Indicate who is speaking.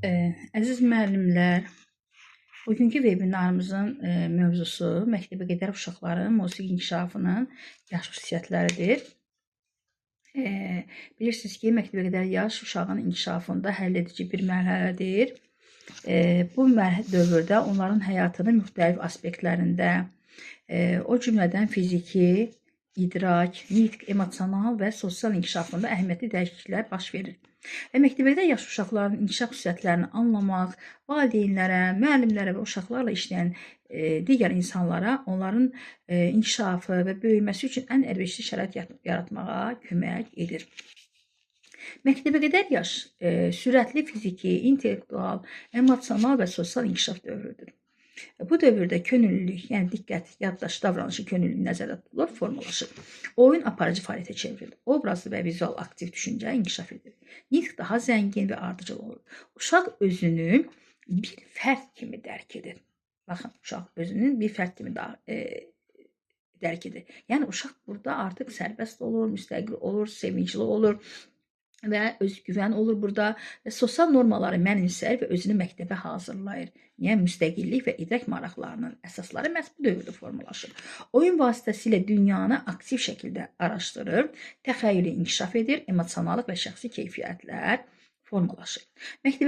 Speaker 1: Əziz müəllimlər, bugünkü webinarımızın mövzusu məktəbə qədər uşaqların musiqi inkişafının yaş xüsusiyyətləridir. Bilirsiniz ki, məktəbə qədər yaş uşağın inkişafında həlledici bir mərhələdir. Bu dövrdə onların həyatının müxtəlif aspektlərində, o cümlədən fiziki, idrak, nitq, emosional və sosial inkişafında əhəmiyyətli dəyişikliklər baş verir. Və məktəbədə yaş uşaqların inkişaf xüsusiyyətlərini anlamaq, valideynlərə, müəllimlərə və uşaqlarla işləyən digər insanlara onların inkişafı və böyüməsi üçün ən əlverişli şərait yaratmağa kömək edir. Məktəbə qədər yaş sürətli fiziki, intellektual, emosional və sosial inkişaf dövrüdür. Bu dövrdə könüllülük, yəni diqqət, yaddaş, davranışı könüllülük nəzərdə tutulur, formalaşır. Oyun aparıcı fəaliyyətə çevrilir. Obrazlı və vizual aktiv düşüncə inkişaf edir. Nitq daha zəngin və ardıcıl olur. Uşaq özünü bir fərd kimi dərk edir. Baxın, uşaq özünün bir fərd kimi daha dərk edir. Yəni uşaq burada artıq sərbəst olur, müstəqil olur, sevincli olur və özgüvən olur burada və sosial normaları mənimsər və özünü məktəbə hazırlayır. Yəni müstəqillik və idrak maraqlarının əsasları məhz bu dövrdə formalaşır. Oyun vasitəsilə dünyanı aktiv şəkildə araşdırır, təxəyyülü inkişaf edir, emosionallıq və şəxsi keyfiyyətlər formalaşır. Məktəbə